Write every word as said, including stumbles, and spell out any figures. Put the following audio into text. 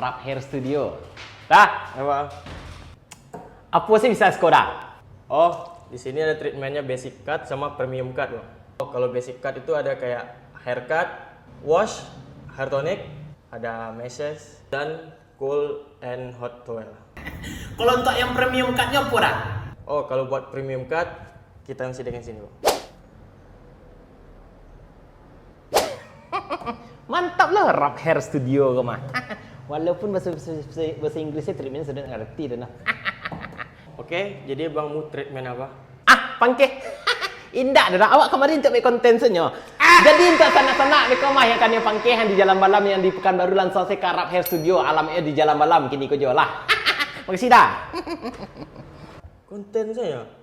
Rap Hair Studio. Dah. Apa? Apo sih bisa siko dah? Oh, di sini ada treatmentnya basic cut sama premium cut loh. Oh, kalau basic cut itu ada kayak haircut, wash, hair tonic, ada massages, dan cool and hot towel. Kalau untuk yang premium cutnya apo dah? Oh, kalau buat premium cut, kita yang sediakan sini, Bang. Mantap lah Rap Hair Studio ko mah. Walaupun bahasa, bahasa, bahasa Inggrisnya treatment sudah ngerti dah nah. Oke, jadi Bang mau treatment apa? Ah, pangkeh. Indak dah nah. Awak kamari untuak buek konten sajo. Jadi untuak sanak-sanak beko mah yang kanai pangkeh yang di Jalan Balam yang di Pekanbaru, lansuang sajo ka Rap Hair Studio, alamatnyo di Jalan Balam kini ko juo lah. Makasih dah. Konten sajo.